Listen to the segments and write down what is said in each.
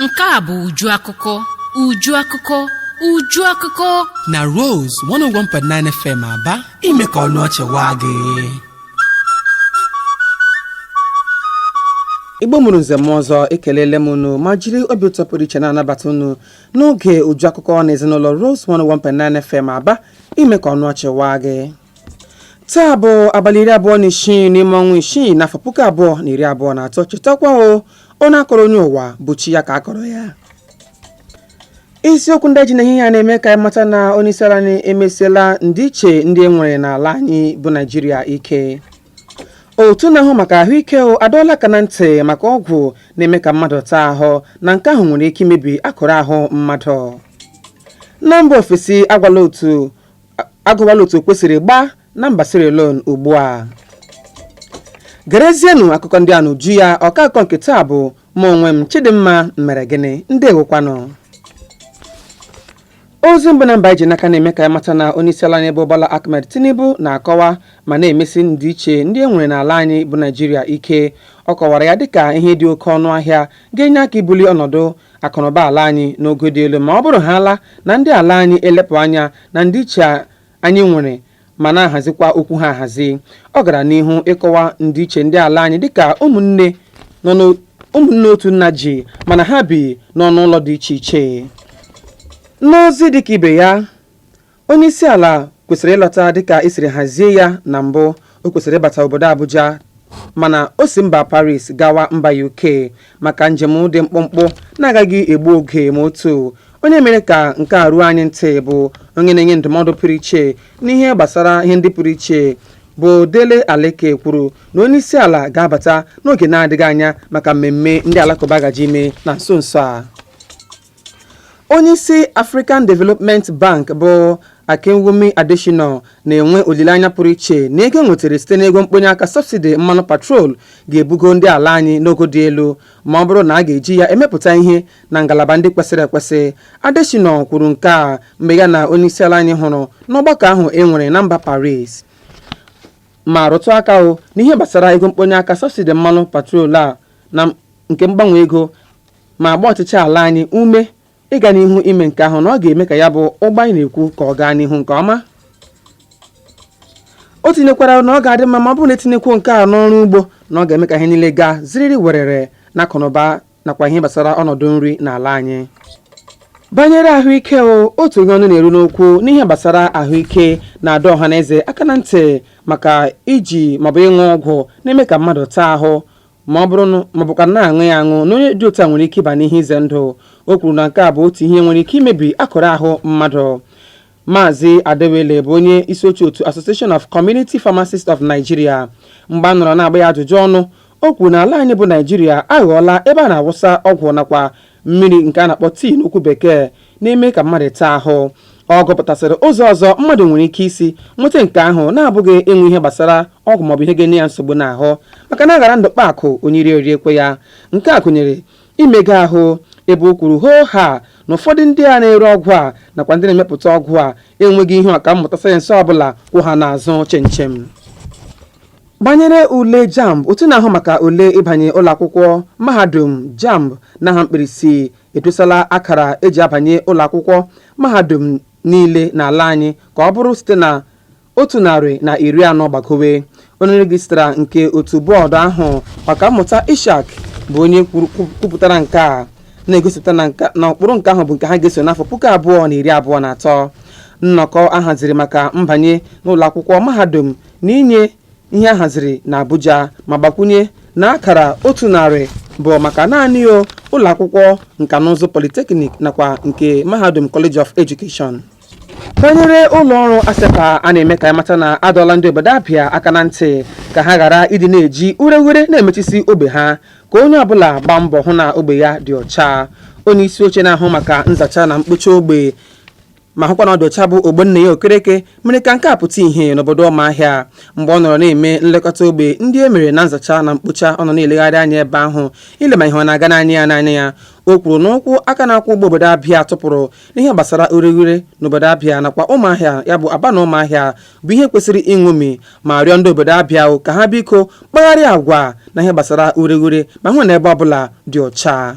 Nke a bụ uju akụkọ, uju akụkọ, uju akụkọ. Na Rose 101.9 FM Aba, ime ka ọnụ ọchị waa gị. Igbo mụrụ nze m ọzọ, ekelele m unu ma jiri obi ụtọ pụrụ iche na-anabata unu n'oge uju akụkọ na ezinụlọ Rose 101.9 FM Aba, ime ka ọnụ ọchị waa gị. Taa bụ abalị 26 n'ime ọnwa isii n'afọ 2023. Chetakwa o, onye akọrọ onye ụwa bụ chi ya ka akọrọ ya. Isiokwu ndị ji n'ehihie a na-eme ka anyị mata na onyeisiala anyị emesiela ndịiche ndị e nwere n'ala anyị bụ Naijiria ike. Otu na-ahụ maka ahụike o adọọla aka na ntị maka ọgwụ na-eme ka mmadụ taa ahụ, na nke ahụ nwere ike imebi akụrụ ahụ mmadụ. Na mba ofesi, agwala otu agụwala otu kwesịrị gbaa na mba Sierra Leone ugbu a. Gerezienụ akụkọ ndị a n'uju ya. Ọka akụkọ nke taa bụ mụ onwe m, Chidimma Mere Gịnị. Ndewokwanụ. Ozi mbụ na mba anyị ji n'aka na-eme ka anyị mata na onyeisiala anyị bụ Bola Ahmed Tinubu na-akọwa ma na-emesi ndịiche ndị e nwere n'ala anyị bụ Naijiria ike. Ọ kọwara ya dịka ihe dị oke ọnụ ahịa ga-enye aka ibuli ọnọdụ akụnụba ala anyị n'ogo dị elu, ma ọ bụrụ ha ala na ndị ala anyị elepụ anya na ndịiche anyị nwere ma na-ahazikwa okwu ha ahazi. Ọ gara n'ihu ịkọwa ndịiche ndị ala anyị dịka ụmụnne nọ ụmụnne otu nna ji, mana ha bi n'ọnụ ụlọ dị iche iche. N'ozi dịka ibe ya, onye isi ala kwesịrị ịlọta dịka esiri hazie ya na mbụ. O kwesịrị ịbata obodo Abuja, mana o si mba Paris gawa mba UK maka njem dị mkpụmkpụ na-agaghị egbu oge ma otu. Onye mere ka nke a ruo anyị ntị bụ onye na-enye ndụmọdụ pụrụ iche n'ihe gbasara ihe ndị pụrụ iche bụ Dele Alake, kwuru na onye isi ala ga-abata n'oge na-adịghị anya maka mmemme ndị alakụba gaji ime na nso nso a. Onye isi African Development Bank bụ Akinwumi Adesina na-enwe olileanya pụrụ iche na ego enwetara site n'ego mkponye aka subsidy mmanụ petrol ga-ebugo ndị ala anyị n'ogo dị elu, ma ọ bụrụ na a ga-eji ya emepụta ihe na ngalaba ndị kwesịrị ekwesị. Adesina kwuru nke a mgbe ya na onye isi ala anyị hụrụ n'ọgbakọ ahụ e nwere na mba Paris, ma rụtụ aka o n'ihe gbasara ego mkponye aka subsidy mmanụ petrol a na nke mgbanwe ego, ma agba ọchịchị ala anyị ume ịga n'ihu ime nke ahụ, na ọ ga-eme ka ya bụ ụgbọ anyị na-ekwu ka ọ gaa n'ihu nke ọma. O tinyekwara na ọ ga-adị mma ma ọ bụrụ na etinyekwuo nke a n'ọrụ ugbo, na ọ ga-eme ka ihe niile gaa ziriri werere na akụnụba nakwa ihe gbasara ọnọdụ nri n'ala anyị. Banyere ahụike o, otu onye ọnụ na-eru n'okwu n'ihe gbasara ahụike na-adọ ọha na eze aka na ntị maka iji maọbụ ịṅụ ọgwụ na-eme ka mmadụ taa ahụ, ma ọ bụrụ ma ọ bụkwa na-aṅụ ya aṅụ, na onye dị otu a nwere ike ịba n'ihe ize ndụ. O kwuru na nke a bụ otu ihe nwere ike imebi akụrụ ahụ mmadụ. Maazị Adewele bụ onye isi oche otu Association of Community Pharmacists of Nigeria. Mgbe a nọrọ na-agba ya ajụjụ ọnụ, o kwuru na ala anyị bụ Naijiria aghọọla ebe a na-awụsa ọgwụ nakwa mmiri nke a na-akpọ tii n'okwu bekee na-eme ka mmadụ taa ahụ. Ọ gụpụtasịrị ụzọ ọzọ mmadụ nwere ike isi nweta nke ahụ na-abụghị ịṅụ ihe gbasara ọgwụ maọbụ ihe ga-enye ya nsogbu n'ahụ, maka na aghara ndụ kpa akụ onye rie ori ekwe ya. Nke a gụnyere imega ahụ, ebe o kwuru hoo ha na ụfọdụ ndị a na-ere ọgwụ a nakwa ndị na-emepụta ọgwụ a enweghị ihe ọkammụta sayensị ọbụla kwụ ha n'azụ chinchin. Banyere ule JAMB, otu na-ahụ maka ule ịbanye ụlọakwụkwọ mahadum, JAMB n'aha mkpirisi, edosala akara eji abanye ụlọakwụkwọ mahadum niile n'ala anyị ka ọ bụrụ site na 140 gbagowe. Onye registrar nke otu bọọdụ ahụ, Ọkammụta Ishak, bụ onye kwupụtara nke a, na-egosipụta na ụkpụrụ nke ahụ bụ nke ha ga-eso n'afọ 2023. Nnọkọ a haziri maka mbanye n'ụlọ akwụkwọ mahadum na inye ihe a haziri na Abuja, ma gbakwunye na akara 100 bụ maka naanị o ụlọ akwụkwọ nka na ụzụ polytechnic nakwa nke mahadum College of Education. Banyere ụlọ ọrụ ASEPA, a na-eme ka anyị mata na adọọla ndị obodo Abịa aka na ntị ka ha ghara ịdị na-eji ureghure na-emechisi ogbe ha, ka onye ọbụla gbaa mbọ hụ na ogbe ya dị ọcha. Onye isi oche na-ahụ maka nzacha na mkpocha ogbe ma hụkwa na ọ dị ọcha bụ Ogbonnaya Okereke mere ka nke a pụta ìhè n'obodo Ụmụahịa mgbe ọ nọrọ na-eme nlekọta ogbe ndị e mere na nzacha na mkpocha. Ọ nọ na-elegharị anya ebe ahụ ile ma ihe ọ na-aga n'anya ya n'anya ya. O kwuru na ụkwụ aka na-akwụ ụgbọ obodo Abịa tụpụrụ n'ihe gbasara ureghure n'obodo Abịa nakwa Ụmụahịa, ya bụ Aba na Ụmụahịa, bụ ihe kwesịrị ịṅomi, ma rịọ ndị obodo Abịa ka ha biko kpagharịa agwa na ihe gbasara ureghure ma hụ na ebe ọbụla dị ọcha.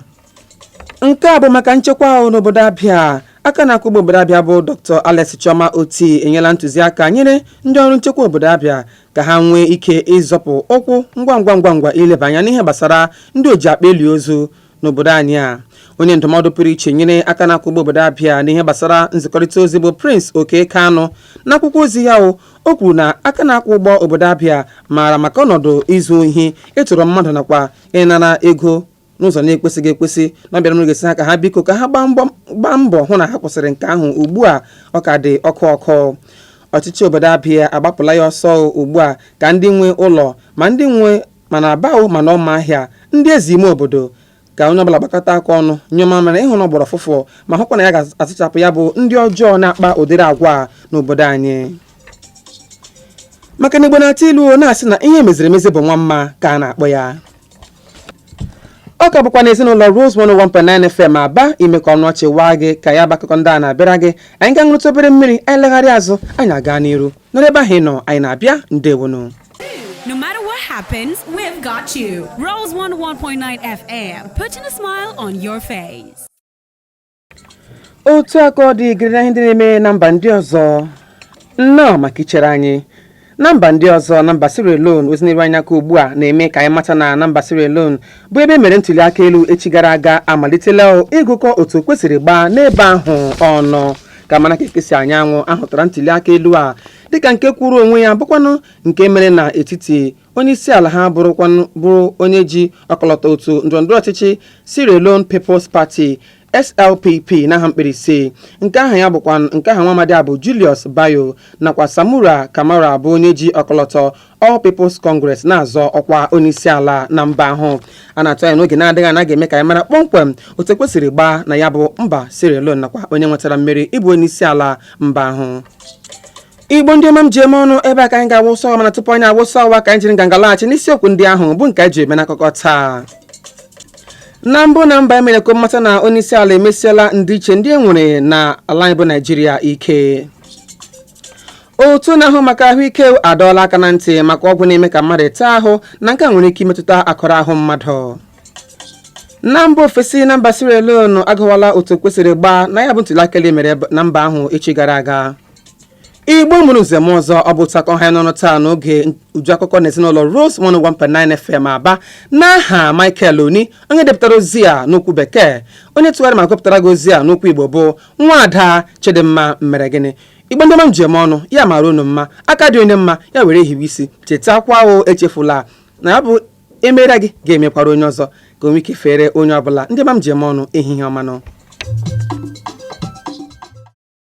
Nke a bụ maka nchekwa ahụ n'obodo Abịa. Aka na-akwụgbo obodo Abịa bụ Dr. Alex Chioma Oti enyela ntụziaka nyere ndị ọrụ nchekwa obodo Abịa ka ha nwee ike ịzọpụ ụkwụ ngwa ngwa ngwa ngwa ileba anya n'ihe gbasara ndị oji akpa eli ozu n'obodo anyị a. Onye ndụmọdụ pụrụ iche nyere aka na-akwụgbo obodo Abịa n'ihe gbasara nzikọrịta ozi bụ Prince Oke Kanụ, n'akwụkwọ ozi ya o kwuru na aka na-akwụ ụgbọ obodo Abịa maara maka ọnọdụ izu ohi, ịtụrụ mmadụ nakwa ịnara ego n'ụzọ na-ekwesịghị ekwesị na ọbịara ga-esi ha ka ha biko ka ha gbaa mbọ hụ na ha kwụsịrị nke ahụ ugbu a ọ ka dị ọkụ ọkụ. Ọchịchị obodo Abịa agbapụla ya ọsọ ugbu a ka ndị nwe ụlọ, ma ndị nwe mana abao mana ọma ahịa, ndị eze ime obodo, ka onye ọbụla gbakọta aka ọnụ nyụọ mamịrị ịhụ na ọgbọrọ fụfụ ma hụkwa na ya ga-asachapụ ya bụ ndị ọjọọ na-akpa ụdịrị agwa a n'obodo anyị, maka na Igbo na-atụ ilu na-asị na ihe meziri emezi bụ nwa mma ka a na-akpọ ya. Ọ ka bụkwa n'ezinụlọ Rose 101.9 FM Aba, ime ka ọnụ ọchị waa gị ka ya bụ akụkọ ndị a na-abịara gị. Anyị ga ṅụrụta obere mmiri, anyị legharị azụ, anyị aga n'iru. Nọrọ ebe ahụ ị nọ, anyị na-abịa. Ndewonu. No matter what happens, we've got you. Rose 101.9 FM, putting a smile on your face. Otu aka ọ dị gịrị na ihe ndị na-eme na mba ndị ọzọ. Nnọọ maka ichere anyị na mba ndị ọzọ. Na mba Sierra Leone, ozi na-eru anyị aka ugbu a na-eme ka anyị mata na na mba Sierra Leone, bụ ebe e mere ntuli aka elu echi gara aga, amalitela ịgụkọ otu kwesịrị gbaa n'ebe ahụ ọnụ ka mara ka ekesi anyanwụ. Ahụtara ntuli aka elu a dịka nke kwuru onwe ya, bụkwanụ nke mere n'etiti onye isi ala ha, bụrụkwanụ bụrụ onye ji ọkọlọtọ otu ndọrọndọrọ ọchịchị Sierra Leone People's Party, SLPP n'aha mkpirisi, nke aha ya bụkwa nke aha nwa amadi a bụ Julius Bio, nakwa Samura Kamara, bụ onye ji ọkọlọtọ All People's Congress na-azọ ọkwa onyeisi ala na mba ahụ. A na-atụ anya n'oge na-adịghị anya ga-eme ka anyị mara kpọmkwem otu ekwesịrị gbaa na ya bụ mba Sierra Leone nakwa onye nwetara mmeri ịbụ onyeisi ala mba ahụ. Igbo ndị ọma m ji eme ọnụ, ebe a ka anyị ga-awụsa ọwa, mana tupu anyị awụsa ọwa, ka anyị jiri nganga laghachi n'isiokwu ndị ahụ bụ nke anyị ji eme n'akụkọ taa. Na mbụ, na mba emere ka mmata na onye isi ala emesiela ndịiche ndị e nwere na ala anyị bụ Naijiria ike. Otu na-ahụ maka ahụike adọọla aka na ntị maka ọgwụ na-eme ka mmadụ taa ahụ, na nke a nwere ike imetụta akụrụ ahụ mmadụ. Na mba ofesi, na mba Sierra Leone, agụwala otu kwesịrị gbaa na ya bụ ntuli aka elu mere na mba ahụ echi gara aga. Igbo mụrụ nzem ọzọ, ọ bụ takọ ha n'ọnụ taa n'oge uju akụkọ na ezinụlọ Rose 101.9 FM Aba. N'aha Michael Oni, onye depụtara ozi a n'okwu Bekee, onye tụgharị ma gụpụtara gị ozi a n'okwu Igbo bụ Nwaada Chidimma Mere Gịnị. Igbo ndị ọma m ji eme ọnụ, ya mara unu mma. Aka dị onye mma, ya were hiwe isi. Chetakwa o, echefula na ya bụ emere gị ga-emekwara onye ọzọ, ka o nwee ike fere onye ọbụla. Ndị ọma m ji eme ọnụ, ehihie ọmanụ.